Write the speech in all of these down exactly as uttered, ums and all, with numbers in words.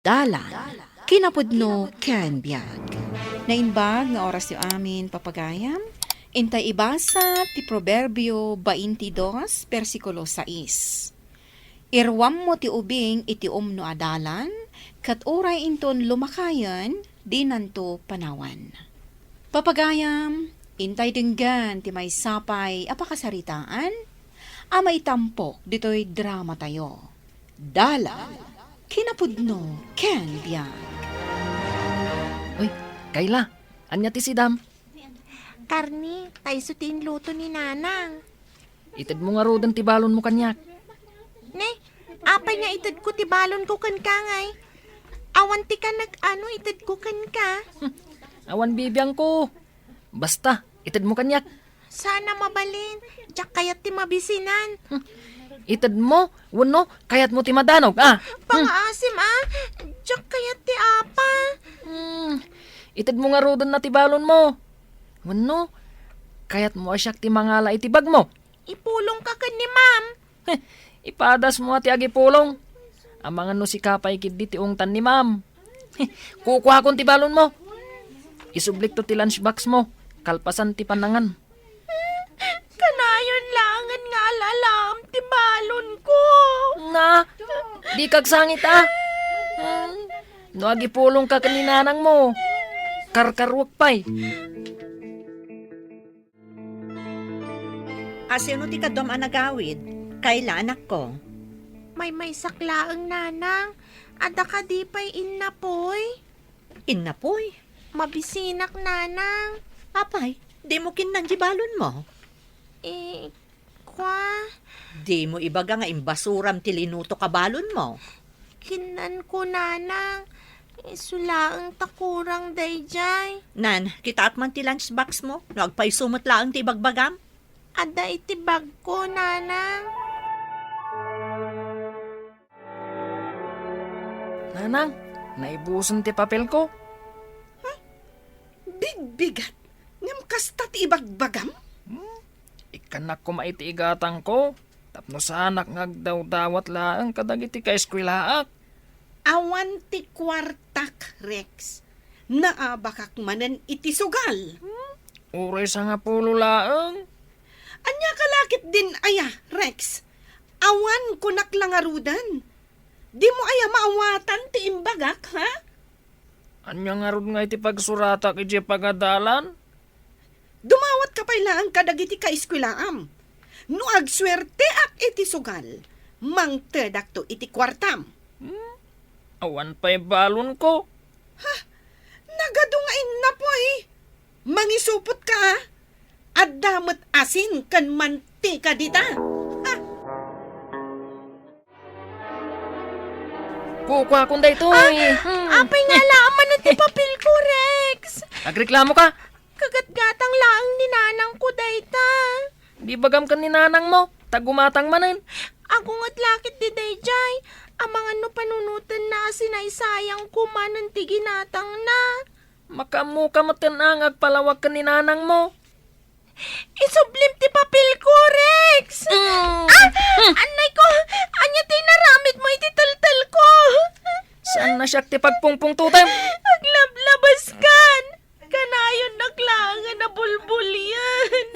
Dalan, kinapudno ken biag. Naimbag nga orasyo amin, papagayam. Intay ibasa ti Proverbio baintidos, bersikulo sais. Iruammo ti ubing iti umno a dalan, ket uray inton lumakayen, dinanto panawan. Papagayam, intay denggen ti maysa pay a pakasaritaan a maitampok ditoy dramatayo. Dalan, kinapudno ken biag. Uy, Kayla, ania ti sidam? Karne, ta isu ti inluto ni Nanang. Itedmo ngaruden ti balonmo kaniak. Ne, apay nga itedko ti balonko kenka ngay? Awan ti kanag-ano itedko kenka? Hmm, awan bibiangko. Basta, itedmo kaniak. Saan a mabalin. Diak kayat ti mabisinan. Hmm. Itedmo, wenno kayatmo ti madanog, a? Hmm. Pangaasim, a. Diak kayat ti apa. Hmm. Itedmo ngaruden na ti balonmo. Wenno, kayatmo a siak ti mangala iti bagmo? Ipulongka ken ni Ma'am. Heh, ipadasmo a ti agipulong. Amangan no sika pay ketdi ti ungtan ni Ma'am. Heh, kukuakon ti balonmo. Isublikto ti lunch boxmo. Kalpasan ti panangan. Kanayon laengen nga al-alaem ti balonko. Na, dika agsangit, a. Hmm, no agipulongka ken ni nanangmo, karkaruek pay. Asino ti kaduam a nagawid, Kayla, anakko? Maymaysak laeng, Nanang. Adda kadi pay innapoy? Innapoy? Mabisinak, Nanang. Apay, dimo kinnan ti balonmo? Eh, kwa? Dimo ibaga nga imbasuram ti linutok a balonmo? Kinnanko, Nanang. Isu laeng ta kurang daydiay. Nan, kitaak man ti lunch boxmo, no agpayso met laeng ti ibagbagam? Adda iti bagko, Nanang. Nanang, naibusen ti papelko. Bigbigat, ngem kasta ti ibagbagam? Hmm? Ikkannak koma iti igatangko, tapno saanak nga agdawdawat laeng kadagiti kaeskuelaak. Awan ti kuartak, Rex. Naabakak manen iti sugal. Hmm? Uray sangapulo laeng. Ania ka la ketdin aya, Rex? Awan kunak la ngaruden. Dimo aya maawatan ti imbagak, ha? Ania ngarud nga iti pagsuratak idiay pagadalan? Dumawatka pay laeng kadagiti kaeskuelaam. No agsuerteak iti sugal, mangtedakto iti kuartam. Hmm? Awan pay balonko. Ha? Nagadu nga innapoy. Mangisupotka, a. Adda met asin ken mantika dita. Ha? Kukuakon daytoy. Ah, hmm. Apay nga ala, mano ti papelko, Rex? Agreklamoka? Kagatgatang laeng ni nanangko dayta. Di bagam ken ni nanangmo, ta gumatang manen. Agunget la ketdi daydiay, amangan no panunotenna a sinaysayangko manen ti ginatangna. Makaammoka metten a nga agpalawag ken ni nanangmo. Isublim ti papelko, Rex! Mm. Ah! Mm. Annay ko! Ania ti inaramidmo iti teltelko? Saan a siak ti pagpungpungtotem? Aglablabaskan! Kanayon nak laeng a nabulbulian.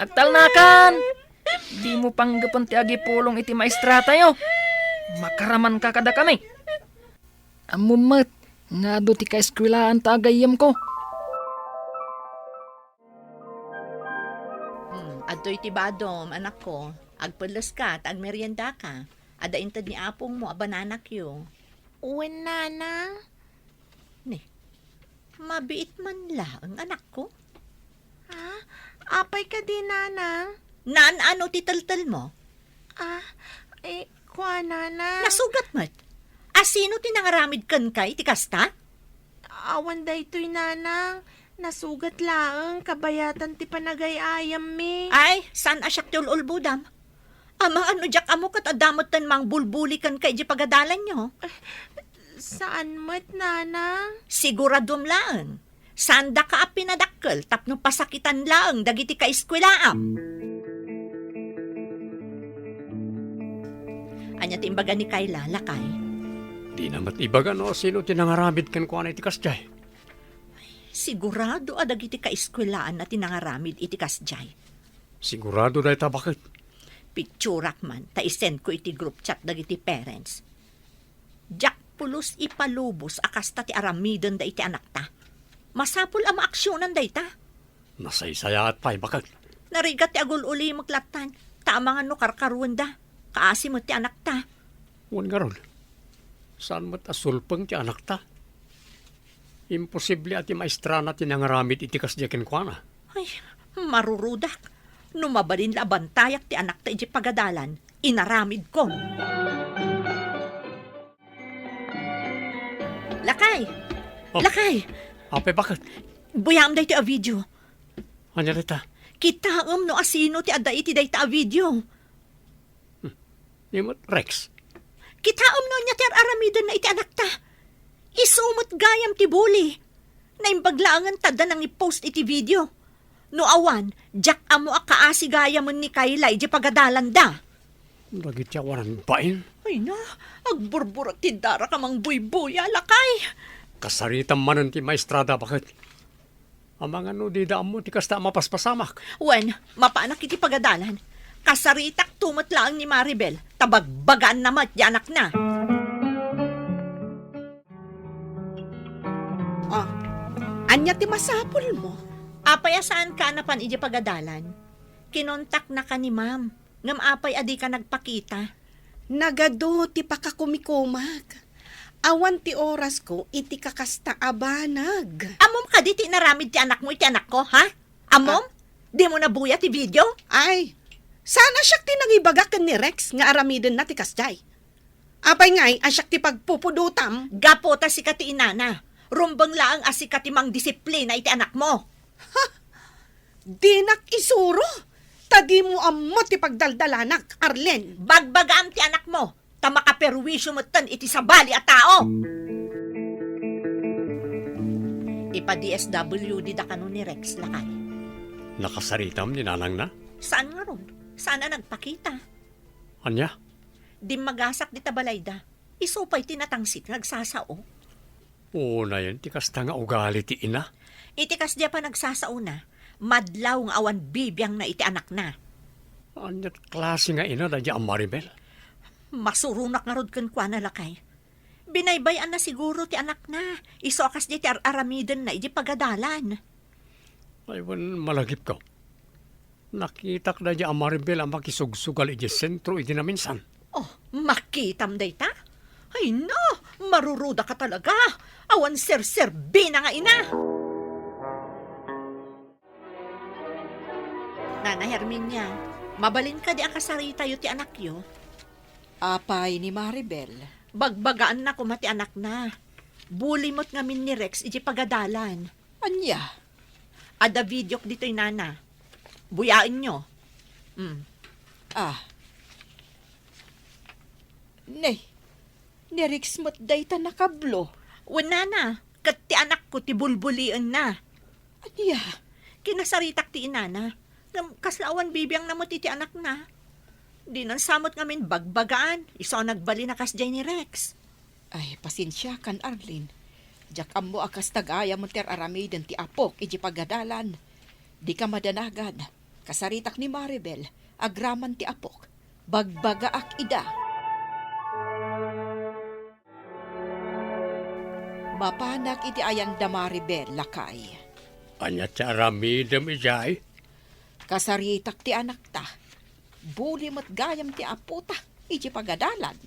Agtalnakan! Dimo panggepen ti agipulong iti maestratayo. Makaramanka kadakami. Ammom met nga adu ti kaeskuelaan ta agayyemko. Hmm, adtoy ti badom, anakko. Agpelleska ta agmeriendaka. Adda inted ni apongmo a bananakyo. Wen, Nanang. Ni, mabiit man laeng, anakko. Ha? Apay kadi, Nanang? Naan-ano ti teltelmo? Ah, eh, kua, Nanang. Nasugat met. Asino ti nangaramid kenka iti kasta? Awan daytoy, Nanang. Nasugat laeng, kabayatan ti panagay-ayammi. Ay, saan a siak ti ul-ulbodam? Amangan no diak ammo ket adda metten mangbulbuli kenka idiay pagadalanyo. Saan met, Nanang? Siguradom laeng. Saandaka a pinadakkel tapno pasakitan laeng dagiti kaeskuelaam. Ania ti imbaga ni Kayla, lakay? Ti Dina met ibaga no sino ti nangaramid kenkuana iti kasdiay. Sigurado a dagiti kaeskuelaanna ti nangaramid iti kasdiay. Sigurado dayta, baket. Picturak man ta isendko iti group chat dagiti parents. Diak pulos ipalubos a kasta ti aramidenda iti anakta. Masapul a maaksionan dayta. Nasaysayaat pay, baket. Narigat ti agul-ulimek lattan, ta amangan no karkaruenda. Kaasi met ti anakta. Wen ngarud, saan met a sulpeng ti anakta? Imposible a ti maestrana ti nangaramid iti kasdiay kenkuana. Ay, marurudak. No mabalin la a bantayak ti anakta iti pagadalan, inaramidko. Lakay! Oh. Lakay! Apay, baket? Buyaam daytoy a video. Ania dayta? Kitaem no asino ti adda iti dayta a video. Hmm. Ni met, Rex. Kitaem no ania ti ar-aramidenna iti anakta. Isu met gayam ti bully. Naimbag laengen ta adda nangipost iti video. No awan, diak ammo a kaasi gayamen ni Kayla iti pagadalanda. Dagiti awanan bain? Ay na, agburburot ti darak a mangbuybuya, lakay. Kasaritam manen ti maestrada, baket. Amangan no dida ammo ti kasta a mapaspasamak. Wen, mapanak iti pagadalan. Kasaritakto met laeng ni Maribel, ta bagbagaanna met ti anakna. Ah, ania ti masapulmo? Apay a saanka a napan iti pagadalan? Kinontaknaka ni Ma'am, ngem apay a dika nagpakita? Nagadu ti pakakumikumak. Awan ti orasko iti kakasta a banag. Ammom kadi ti inaramid ti anakmo iti anakko, ha? Ammom? Ah. Dimo nabuya ti video? Ay, saan a siak ti nangibaga ken ni Rex nga aramidenna ti kasdiay? Apay ngay a siak ti pagpupudotam? Gapu ta sika ti inana. Rumbeng laeng a sika ti mangdisiplina iti anakmo. Ha? Dinak isuro, ta dimo ammo ti pagdaldalanak, Arlene. Bagbagaam ti anakmo, ta makaperwisyo metten iti sabali a tao. Ipa-D S W D da kano ni Rex, lakay. Nakasaritam ni nanangna? Saan ngarud? Saan a nagpakita? Ania? Dimmagasak dita balayda. Isu pay ti natangsit nga agsasao. Unayen ti kasta nga ugali ti ina. Iti kasdiay a panagsasaona, madlaw nga awan bibiangna iti anakna. Aniat klase nga ina daydi a Maribel? Masuronak ngarud kenkuana, lakay. Binaybay-anna siguro ti anakna, isu a kasdiay ti ar-aramidenna iti pagadalan. Ay, wen, malagipko. Nakitak daydi a Maribel a makisugsugal iti sentro iti naminsan. Oh, makitam dayta? Ay no, marurudaka talaga. Awan serserbina nga ina. Nana Herminia, mabalin kadi a kasaritayo ti anakyo? Apay ni Maribel? Bagbagaanna koma ti anakna. Bully met ngamin ni Rex iti pagadalan. Ania? Adda videok ditoy, nana. Buyaenyo. Mm. Ah. Nay, ni Rex met dayta nakablo. Wen, nana, ket ti anakko ti bulbulienna. Ania? Kinasaritak ti inana. Ngem kasla awan bibiangna met iti anakna. Dinan sa met ngamin bagbagaan, isu a nagbalin a kasdiay ni Rex. Ay, pasensiakan, Arlene. Diak ammo a kasta gayam ti ar-aramiden ti apok iti pagadalan. Dika madanagan. Kasaritak ni Maribel, agraman ti apok. Bagbagaak ida. Mapanak iti ayan da Maribel, lakay. Ania ti aramidem idiay? Kasaritak ti anakta. Bully met gayam ti apota iti pagadalan.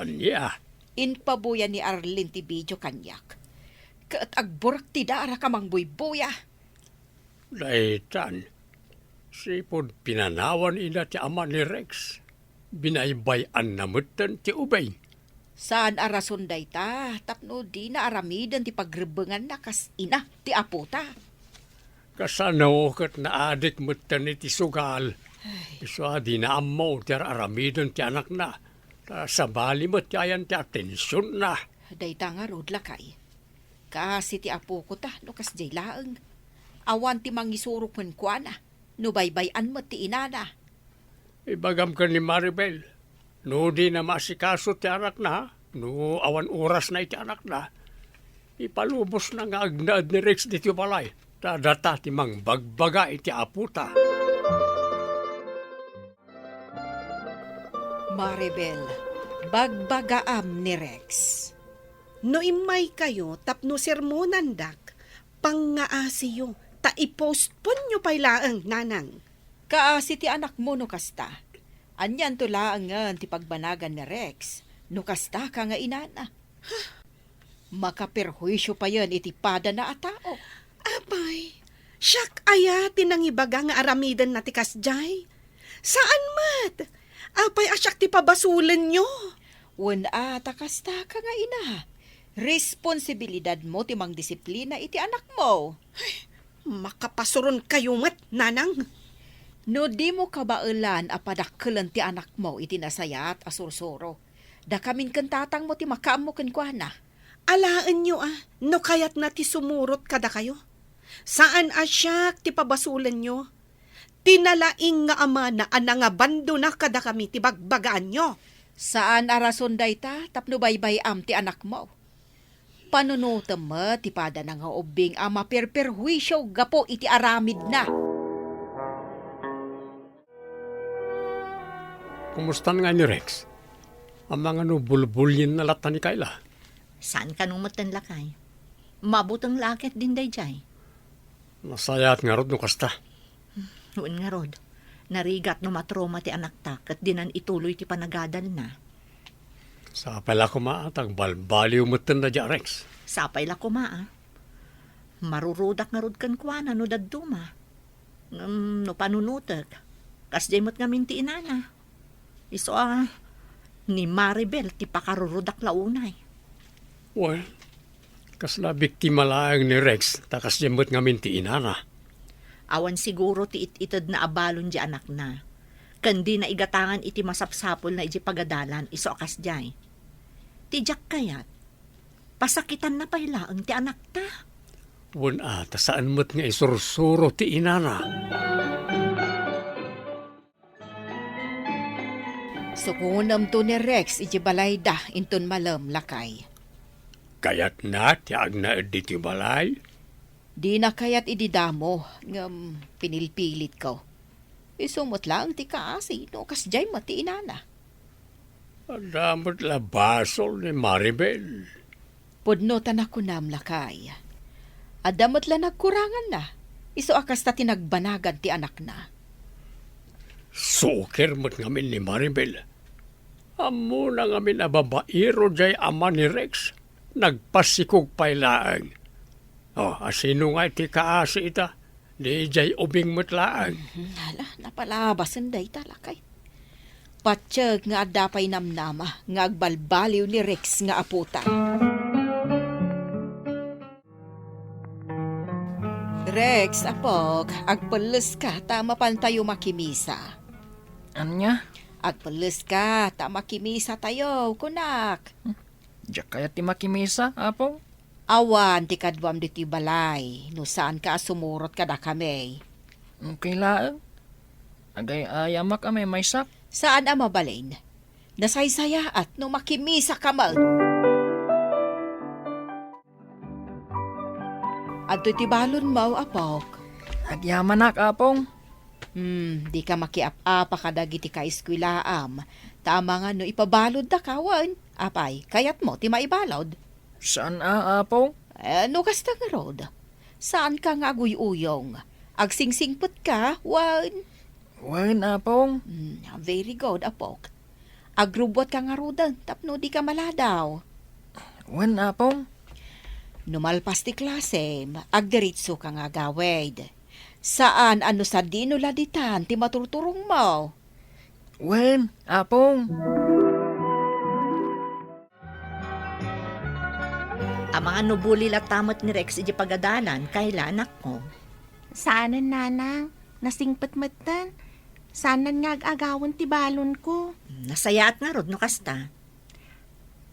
Ania? Impabuya ni Arlene ti video kaniak. Ket agburek ti darak a mangbuybuya. Daytan, sipud pinanawan ida ti ama ni Rex, binaybay-anna metten ti ubing. Saan a rason dayta tapno dina aramiden ti pagrebbenganna kas ina ti apota. Kasano ket naadik metten iti sugal. Ay. Isu a dina ammo ti ar-aramiden ti anakna, ta sabali met ti ayan ti atensionna. Dayta ngarud, lakay. Kaasi ti apoko ta no kasdiay laeng. Awan ti mangisuro kenkuana no baybay-an met ti inana. Ibagam ken ni Maribel, no dina maasikaso ti anakna, No awan orasna iti anakna, ipalubosna nga agnaed ni Rex ditoy balay, ta data ti mangbagbaga iti apota. Maribel, bagbagaam ni Rex. No immaykayo tapno sermonandak, pangngaasiyo, ta i-postponyo pay laeng, Nanang. Kaasi ti anakmo no kasta. Anianto laengen ti pagbanagan ni Rex no kasta ka nga inana? Makaperhuisio payen iti padana a tao. Apay, siak aya ti nangibaga nga aramidenna ti kasdiay? Saan met! Apay a siak ti pabasolenyo? Wen a, ta kasta ka nga ina, responsibilidadmo ti mangdisiplina iti anakmo. Makapasuronkayo met, Nanang. No dimo kabaelan a padakkelen ti anakmo iti nasayaat a sursuro, dakamin ken tatangmo ti makaammo kenkuana. Alaenyo a no kayatna ti sumurot kadakayo. Saan a siak ti pabasolenyo. Ti nalaing nga amana a nangabandona kadakami ti bagbagaanyo. Saan a rason dayta tapno baybay-am ti anakmo. Panunotem met ti padana nga ubbing a maperperhuisio gapu iti aramidna. Kumustan nga ni Rex? Amangan no bulbulyenna latta ni Kayla? Saan kano metten, lakay. Mabuteng la ket din daydiay. Nasayaat ngarud no kasta. Wen ngarud, narigat no matrauma ti anakta ket dinan ituloy ti panagadalna. Sapay la koma, ta agbalbaliw metten daydiay a Rex. Sapay la koma, a. Marurudak ngarud kenkuana no dadduma. Ngem no panunotek, kasdiay met ngamin ti inana. Isu a, ni Maribel ti pakarurudak la unay. Well, kasla biktima laeng ni Rex, ta kasdiay met ngamin ti inana. Awan siguro ti it-itedna a balon di anakna. Ken dina igatangan iti masapsapulna iti pagadalan, isu a kasdiay. Ti diak kayat, pasakitanna pay laeng ti anakta. Wen a, ta saan met nga isursuro ti inana. Sukonemto ni Rex iti balayda inton malem, lakay. Kayatna ti agnaed ditoy balay? Dina kayat idi damo, ngem pinilpilitko. Isu met laeng ti kaasi no kasdiay met ti inana. Adda met la basol ni Maribel. Pudno ta nakunam, lakay. Adda met la nagkuranganna. Isu a kasta ti nagbanagan ti anakna. Suker met ngamin ni Maribel. Ammona ngamin a babaero jay ama ni Rex. Nagpasikog pay laeng. O, a sino nga ti kaasi ita? Diay ubing met laeng. Hala, napalabasen dayta, lakay. Patiek nga adda pay namnama nga agbalbaliw ni Rex nga apota. Rex, apok, agpelleska ta mapantayo makimisa. Ania? Agpelleska ta makimisatayo, kunak. Diak kayat ti makimisa, Apong. Awan ti kaduam ditoy balay no saanka a sumurot kadakami. Okay laeng. Agay-ayamak a maymaysak. Saan a mabalin. Nasaysayaat no makimisaka met. Adtoy ti balonmo, apok. Agyamanak, Apong. Hmm, dika makiap-apa kadagiti kaeskuelaam, ta amangan no ipabaloddaka wen. Apay, kayatmo ti maibalod? Saan a, Apong. Eh, no kasta ngarud, saanka nga aguy-uyong. Agsingsingpetka, wen? Wen, Apong. Hmm, very good, apok. Agrubbuatka ngaruden tapno dika maladaw. Wen, Apong. No malpas ti klasem, agdiritsoka nga agawid. Saan a no sadino la ditan ti maturturongmo. Wen, Apong. Amangan no buli latta met ni Rex iti pagadalan, Kayla, anakko. Saanen, Nanang. Nasingpet metten. Saanen nga ag-agawen ti balonko. Nasayaat ngarud no kasta.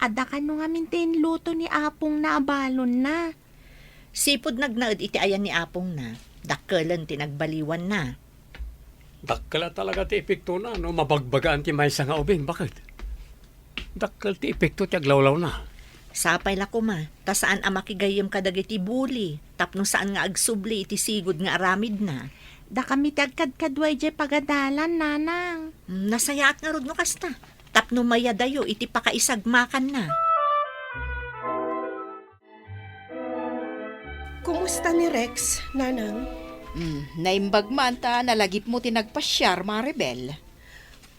Adda kano ngamin ti inluto ni Apongna a balonna. Sipud nagnaed iti ayan ni Apongna, dakkelen ti nagbaliwanna. Dakkel a talaga ti epektona no mabagbagaan ti maysa nga ubing. Baket? Dakkel ti epekto ti aglawlawna. Sapay la koma, ta saan a makigayyem kadagiti bully, tapno saan nga agsubli iti sigud nga aramidna. Dakami ti agkadkaduay diay pagadalan, Nanang. Mm, nasayaat ngarud no kasta, tapno mayadayo iti pakaisagmakanna. Kumusta ni Rex, Nanang? Mm, naimbag man ta nalagipmo ti nagpasiar, Maribel.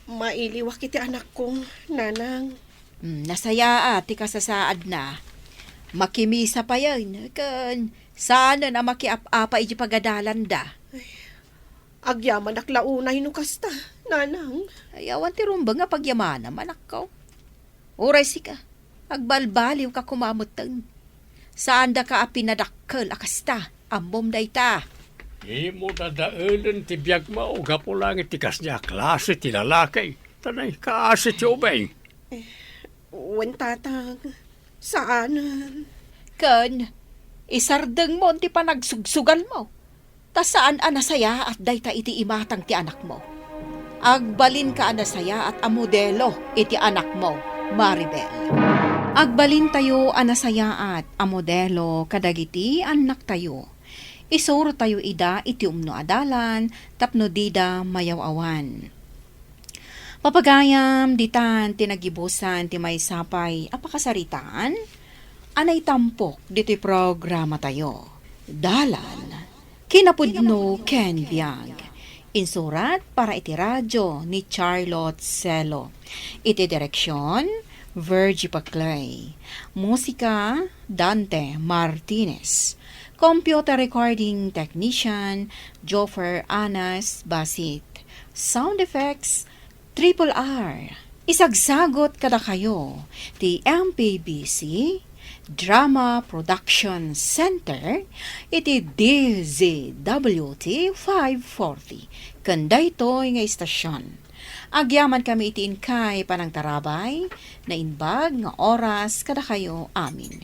Mailiwak iti anakko, Nanang. Mm, nasayaat ti kasasaadna. Makimisa payen, ken saanen a makiap-apa iti pagadalanda. Agyamanak la unay no kasta, Nanang. Ay, awan ti rumbeng a pagyamanam, anakko. Uray sika, agbalbaliwka koma metten. Saandaka a pinadakkel a kasta, ammom dayta. Dimo dadaelen ti biagmo gapu laeng iti kasdiay a klase ti lalaki, ta naikaasi ti ubing. Wen, Tatang, saanen. Ken, isardengmo ti panagsugsugalmo. Ta saan a nasayaat dayta iti imatang ti anakmo. Agbalinka a nasayaat a modelo iti anakmo, Maribel. Agbalintayo a nasayaat a modelo kadagiti annaktayo. Isurotayo ida iti umno a dalan tapno dida mayaw-awan. Papagayam, ditan ti nagibusan ti maysa pay a pakasaritaan a naitampok ditoy programatayo. Dalan, kinapudno ken biag. Insurat para iti radio ni Charlotte Celo. Iti direksion, Virgie Paclay. Musika, Dante Martinez. Computer recording technician, Joffer Anas Basit. Sound effects, Triple R. Isagsagot kadakayo ti M P B C Drama Production Center iti D Z W T five forty ken daytoy nga istasion. Agyamankami iti inkay panangtarabay, naimbag nga oras kadakayo amin.